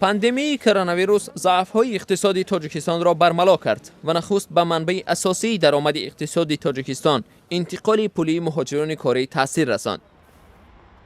Пандемияи коронавирус заъфҳои иқтисоди Тоҷикистонро бармало кард ва нахуст ба манбаи асосии даромади иқтисоди Тоҷикистон, интиқоли пулии муҳоҷирони корӣ, таъсир расонд.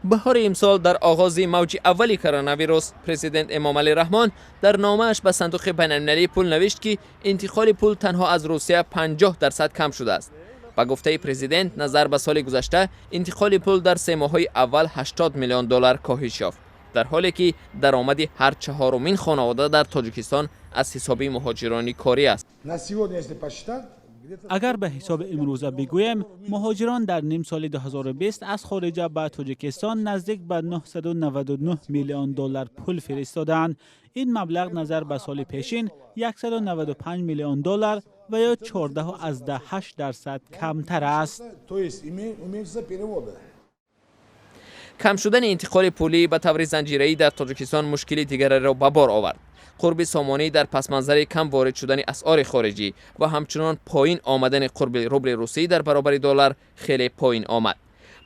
Баҳори имсол, дар оғози мавҷи аввали коронавирус, президент Эмомалӣ Раҳмон дар номааш ба Сандуқи байналмилалии пул навишт, ки интиқоли пул танҳо аз Русия 50% кам шудааст. Ба гуфтаи президент, назар ба соли гузашта интиқоли пул дар 3 моҳаи аввал 80 миллион доллар коҳиш ёфт, дар ҳоле ки даромади ҳар чаҳорумин хонавода дар Тоҷикистон аз ҳисоби муҳоҷирони корӣ аст. На сегодня, если посчитать, где-то Агар ба ҳисоби имрӯза бигӯем, муҳоҷирон дар нимсоли 2020 аз хориҷа ба Тоҷикистон наздик ба 999 миллион доллар пул фиристодаанд. Ин маблағ назар ба соли пешин 195 миллион доллар ва ё 14,8% камтар аст. То есть уменьшится переводы. Кам шудани интиқоли пулӣ ба таври занҷираӣ дар Тоҷикистон мушкили дигареро ба бор овард. Қурби сомонӣ дар пасманзари кам ворид шудани асъори хориҷӣ ва ҳамчунон поин омадани қурби рубли русӣ дар баробари доллар хеле поин омад.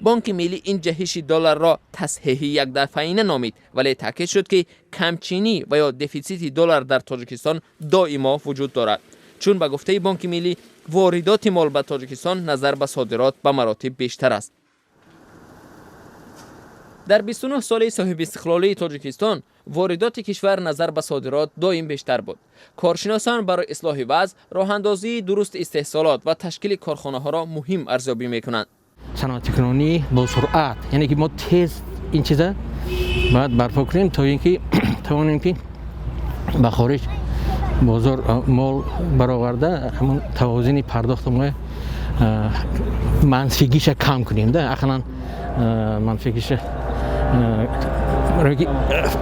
Бонки Миллӣ ин ҷаҳиши долларро тасҳеҳи якдафъаина номид, вале таъкид шуд, ки камчинӣ ва ё дефитсити доллар дар Тоҷикистон доимо вуҷуд дорад, чун ба гуфтаи Бонки Миллӣ воридоти мол ба Тоҷикистон назар ба содирот ба маротиб бештар аст. Дар 29 соли соҳибистиқлолии Тоҷикистон воридоти кишвар назар ба содирот доим бештар буд. Коршиносон барои ислоҳи вазъ роҳандозии дурусти истеҳсолот ва ташкили корхонаҳоро муҳим арзёбӣ мекунанд. Саноатикунонӣ бо суръат, яъне ки мо тез ин чиза бояд барпо кунем, то ин ки тавонем, ки ба хориҷ бозор мол бароварда, ҳамон тавозуни пардохти мо манфигиша кам кунем да, ақаллан манфигиша,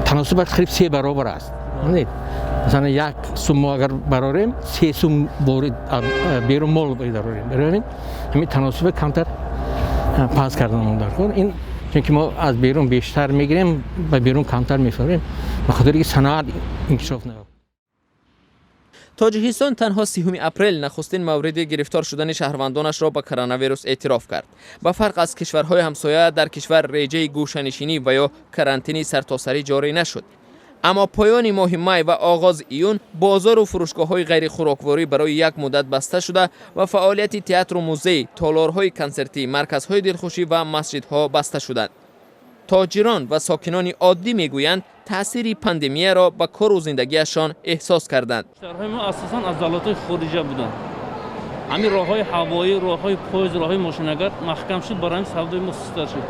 таносубаш қариб 3 баробар аст. Масалан, 1 сум мо агар барорем, 3 сум ворид берун мол дарорем. Барои ҳамин ҳамин таносуба камтар пас кардан дар кор ин, чунки мо аз берун бештар мегирем, ба берун камтар мефурӯшем, ба хотире ки саноат инкишоф наёфт. Тоҷикистон танҳо 30 апрел нахустин мавриди гирифтор шудани шаҳрвандонашро ба коронавирус эътироф кард. Ба фарқ аз кишварҳои ҳамсоя, дар кишвар реҷаи гӯшанишинӣ ва ё карантини сартосарӣ ҷорӣ нашуд. Аммо поёни моҳи май ва оғози июн бозору фурӯшгоҳҳои ғайрихӯрокворӣ барои як муддат баста шуда ва фаъолияти театру музей, толорҳои консертӣ, марказҳои дилхушӣ ва масҷидҳо баста шуданд. Тоҷирон ва сокинони оддӣ мегӯянд, таъсири пандемияро ба кору зиндагиашон эҳсос карданд. Шаҳрҳои мо асосан аз давлатҳои хориҷа буданд. Ҳамин роҳҳои ҳавоӣ, роҳҳои поезд, роҳҳои мошинагард маҳкам шуд, барои ҳамин савдои мо сустар шуд.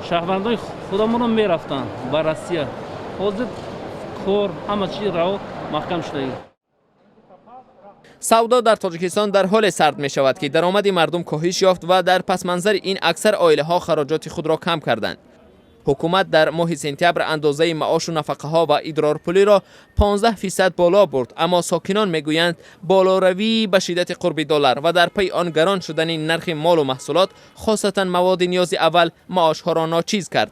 Шаҳрвандои худамонро мерафтанд ба Россия, ҳозир кор, ҳама чиз раво маҳкам шудагӣ. Савдо дар Тоҷикистон дар ҳоле сард мешавад, ки даромади мардум коҳиш ёфт ва дар пасманзари ин аксар оилаҳо хароҷоти худро кам карданд. Ҳукумат дар моҳи сентябр андозаи маошу нафақаҳо ва идрорпулиро 15% боло бурд, аммо сокинон мегӯянд, болоравии ба шиддати қурби доллар ва дар пайи он гарон шудани нархи молу маҳсулот, хосатан маводи ниёзи аввал, маошҳоро ночиз кард.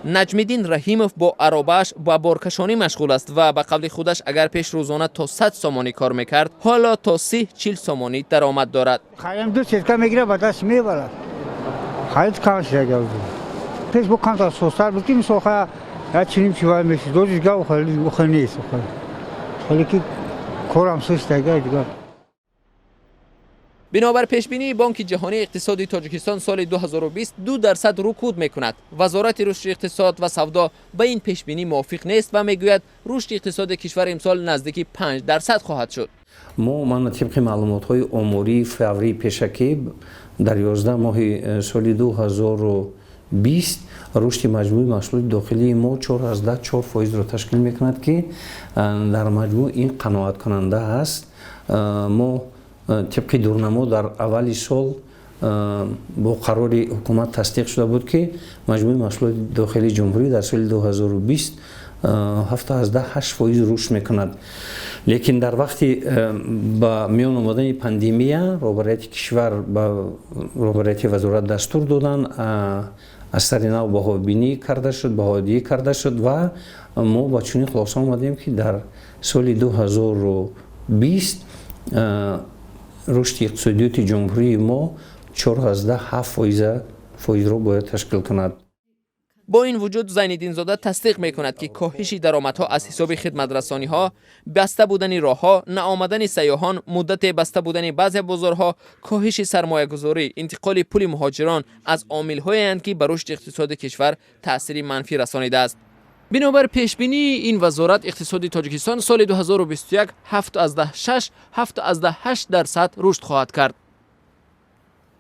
Наҷмиддин Раҳимов бо аробааш ба боркашонӣ машғул аст ва ба қавли худаш, агар пеш рӯзона то 100 сомонӣ кор мекард, ҳоло то 30-40 сомонӣ даромад дорад. Хаям ду сетка мегира, ба даст мебарад. Харид кам шуда. Пеш бо камтар сустар буд, ки мисол хая я чиним чивай мешид, дозиш гав хеле нест, хеле ки корам суст дигар. Бинобар пешбинии Бонки Ҷаҳонӣ, иқтисоди Тоҷикистон соли 2020 2% рукуд мекунад. Вазорати рушди иқтисод ва савдо ба ин пешбинӣ мувофиқ нест ва мегӯяд, рушди иқтисоди кишвар имсол наздики 5% хоҳад шуд. Мо мана тибқи маълумотҳои омории фаврии пешакӣ дар 11 моҳи соли 2020 рушди маҷмӯи маҳсулоти дохилии мо 4,4 фоизро ташкил мекунад, ки дар маҷмӯъ ин қаноаткунанда аст. Мо тибқи дурнамо дар аввали сол бо қарори ҳукумат тасдиқ шуда буд, ки маҷмӯи маҳсулоти дохилии ҷумҳурӣ дар соли 2020 7,8% рушд мекунад. Лекин дар вақти ба миён омадани пандемия роҳбарияти кишвар ба роҳбарияти вазорат дастур доданд, аз сари нав баҳобинӣ карда шуд, баҳодиҳӣ карда шуд ва мо ба чунин хулоса омадем, ки дар соли 2020 рушди иқтисодиёти ҷумҳурии мо 4,7 фоизро бояд ташкил кунад. Бо ин вуҷуд Зайниддинзода тасдиқ мекунад, ки коҳиши даромадҳо аз ҳисоби хидматрасониҳо, баста будани роҳҳо, наомадани сайёҳон, муддате баста будани баъзе бозорҳо, коҳиши сармоягузорӣ, интиқоли пули муҳоҷирон аз омилҳоеанд, ки ба рушди иқтисоди кишвар таъсири манфӣ расонидааст. Бинобар пешбинии ин вазорат, иқтисоди Тоҷикистон соли 2021 7,6, 7,8% рушд хоҳад кард.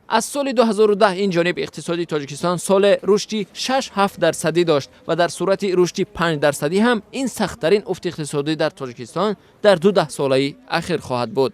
Аз соли 2010 ин ҷониб иқтисоди Тоҷикистон соле рушди 6-7 дарсадӣ дошт ва дар сурати рушди 5 дарсадӣ ҳам ин сахттарин уфти иқтисодӣ дар Тоҷикистон дар 2 даҳсолаи ахир хоҳад буд.